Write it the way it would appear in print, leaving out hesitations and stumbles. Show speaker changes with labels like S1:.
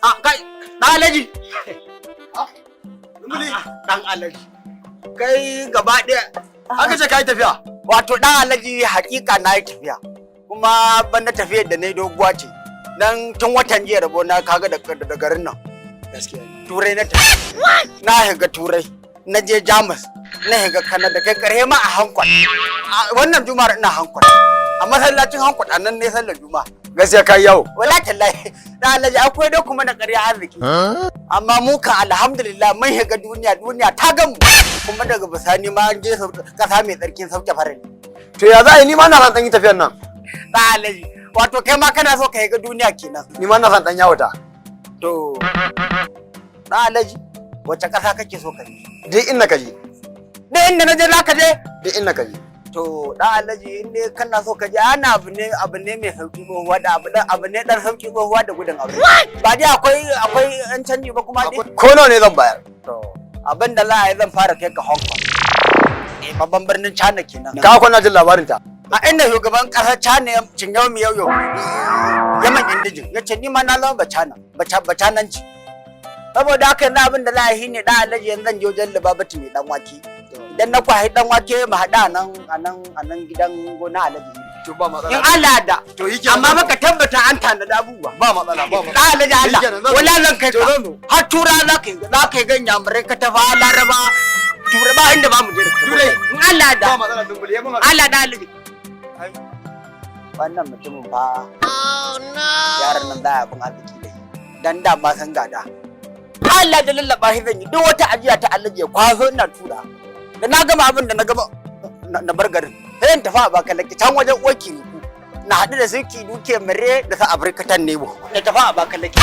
S1: A kai, dan Alhaji.
S2: Dumbuli.
S1: Dan Alhaji. Kai gaba ɗaya.
S2: Aka ce ka yi tafiya.
S1: Wato dan Alhaji, hakika na yi tafiya. Kuma banda tafiyar da na yi doguwa ce. Dan tun watan jiya rabo na kaga da garin nan.
S2: Gaskiya.
S1: Turai na tafi. Na shiga Turai. Na je Jamus. Na shiga Kanada, kai kare ma a Hankon. Wannan Juma'ar ina Hankon. A masallacin Hankon a nan ne sallar Juma'a.
S2: Gaskiya ka yi yawo.
S1: Wala tallahi. Dan Alhaji, akwai dai kuma na ƙarya arziki. Amma mu kan alhamdulillah mun shiga duniya, duniya ta gamu. Kuma daga bisani ma an je kasa mai tsarkin sauke farali.
S2: To ya za a yi? Ni ma na son ɗan yi tafiyan nan.
S1: Dan Alhaji, wato kai ma kana so ka shiga duniya kenan.
S2: Ni ma na son ɗan yawata.
S1: To dan Alhaji, wace ƙasa kake so ka je?
S2: Duk inda ka je.
S1: Duk inda na je za ka je?
S2: Duk inda ka je.
S1: To dan Alhaji, in dai kana so ka je, ana abu ne mai sauki tsohuwa da abu dan abu ne dan sauki tsohuwa da gudun abu. Ba dai akwai an canji ba kuma dai.
S2: Ko nawa ne zan bayar.
S1: To abin da za a yi, zan fara kai ka Hong Kong. Eh, babban birnin China kenan.
S2: Ka kwana jin labarin ta.
S1: A inda shugaban kasar China ya cinyau mi yau yaman indijin ya ce ni ma na zama bacana bacananci. Saboda haka yanzu abin da za a yi ne, dan Alhaji, yanzu zan je wajen Libabatu mai dan wake. Idan na kwahi dan wake, mu haɗa a nan gidan gona Alhaji.
S2: To ba matsala.
S1: In Allah da.
S2: To yi kenan.
S1: Amma baka tabbata an tanada abubuwa.
S2: Ba matsala, ba matsala.
S1: Dan Alhaji, Allah.
S2: Shikenan, zan zo.
S1: Wala zan kai
S2: To
S1: ka.
S2: zan zo.
S1: Har tura za ka yi gan yamurai ka tafa Laraba. Tura ba inda ba mu je da kai.
S2: Turai.
S1: In Allah da.
S2: Ba matsala, Dumbuli. Ya mun
S1: Allah da Alhaji. Wannan mutumin fa. Yaran nan za a abin arziki da shi. Dan da ma san gada. Allah da lallaba shi zan yi duk wata ajiya ta Alhaji ya kwazo ina tura. Da na gama abin da na gama na bar garin. Sai in tafi a Bakalaki can wajen uwar Kiriku. Na haɗu da su duke mare da su Afirkatan Nebo. Na tafi a Bakalaki.